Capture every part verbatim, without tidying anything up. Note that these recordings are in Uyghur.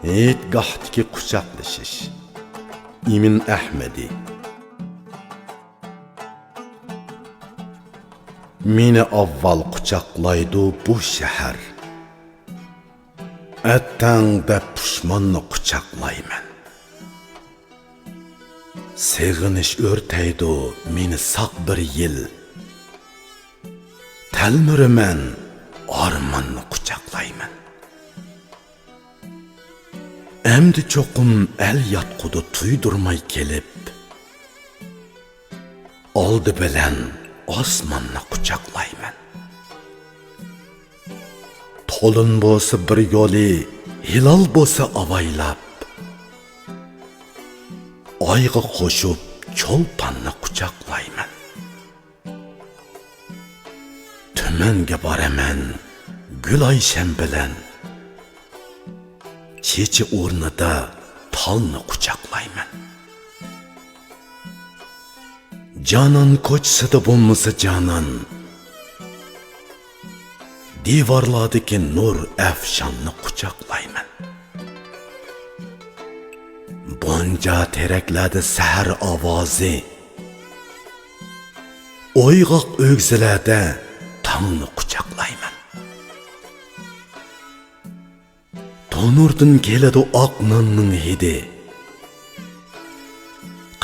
ھېيتگاھتىكى قۇچاقلىشىش. ئىمىن ئەھمىدى. مېنى ئاۋۋال قۇچاقلايدۇ بۇ شەھەر. ئەتەڭ دەپ پۇشماننى قۇچاقلايمەن. سېغىنىش ئۆرتەيدۇ مېنى ساق بىر يىل. تەلمۈرىمەن، ئارماننى قۇچاقلايمەن. ئەمدى چوقۇم ئەل ياتقۇدۇ تۇيدۇرماي كېلىپ، ئالدى بىلەن ئاسماننى قۇچاقلايمەن. تولۇن بولسا بىر يولى، ھىلال بولسا ئاۋايلاپ، ئايغا قوشۇپ چولپاننى قۇچاقلايمەن. تۈمەنگە بارىمەن گۈلايشەم بىلەن، چېچى ئورنىدا تالنى قۇچاقلايمەن. جانان كوچىسىدا بولمىسا جانان، دىۋارلاردىكى نۇر ئەفشاننى قۇچاقلايمەن. بونجا تېرەكلەردە سەھەر ئاۋازى، ئويغاق ئۆگزىلەردە تاڭنى قۇچاقلايمەن. تونۇردىن كېلىدۇ ئاق ناننىڭ ھىدى.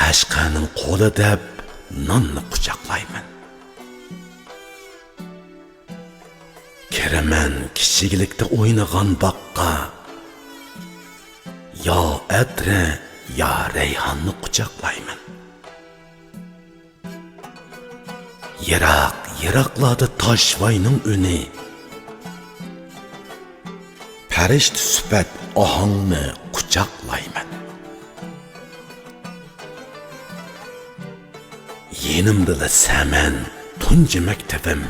قەشقەرنىڭ قولى دەپ ناننى قۇچاقلايمەن. كىرىمەن كىچىكلىكتە ئوينىغان باغقا. يا ئەترە، يا رەيھاننى قۇچاقلايمەن. يىراق، يىراقلاردا تاشۋاينىڭ ئۈنى. پەرىشتە سۈپەت ئاھاڭنى قۇچاقلايمەن. يېنىمدىلا سەمەن، تۇنجى مەكتىۋىم.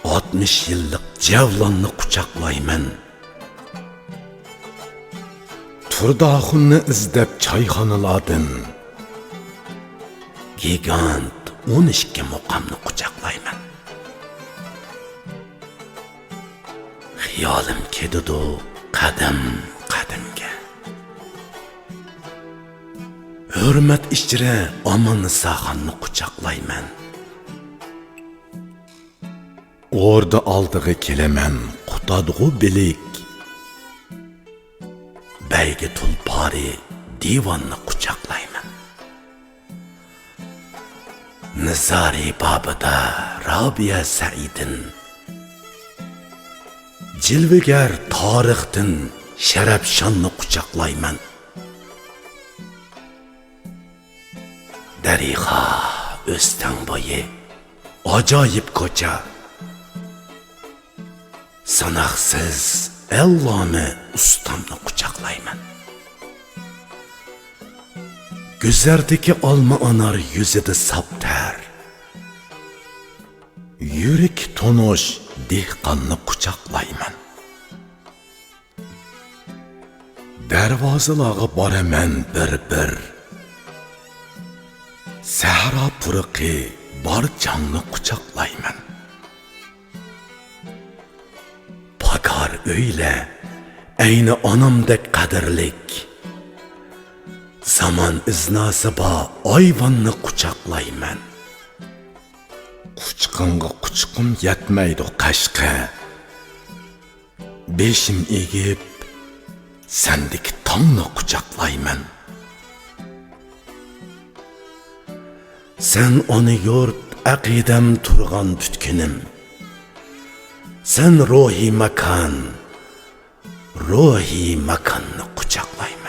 ئاتمىش يىللىق جەۋلاننى قۇچاقلايمەن. تۇرداخۇننى ئىزدەپ چايخانىلاردىن، گىگانت ئون ئىككى مۇقامنى قۇچاقلايمەن. خىيالىم كېتىدۇ قەدەم-قەدەمگە. ھۆرمەت ئىچرە ئاماننىساخاننى قۇچاقلايمەن. ئوردا ئالدىغا كېلىمەن قۇتادغۇ بىلىك. بەيگە تۇلپارى دىۋاننى قۇچاقلايمەن. نىزارى بابىدا رابىيە سەئىدىن، جىلۋىگەر تارىختىن شەرەپشاننى قۇچاقلايمەن. دەرىخا ئۆستەڭ بويى، ئاجايىپ كوچا. ساناقسىز ئەللامە ئۇستامنى قۇچاقلايمەن. گۈزەردىكى ئالما ئانار يۈزىدە ساپ تەر. يۈرىكى تونۇش دېھقاننى قۇچاقلايمەن. دەرۋازىلارغا بارىمەن بىر-بىر. سەھرا پۇرىقى بار چاڭنى قۇچاقلايمەن. پاكار ئۆيلەر ئەينى ئانامدەك قەدىرلىك. زامان ئىزناسى بار ئايۋاننى قۇچاقلايمەن. قۇچىقىڭغا قۇچىقىم يەتمەيدۇ قەشقەر. بېشىم ئېگىپ، سەندىكى تاڭنى قۇچاقلايمەن. سەن ئانا يۇرت، ئەقىدەم تۇرغان پۈتكۈنۈم. سەن روھىي ماكان، روھىي ماكاننى قۇچاقلايمەن.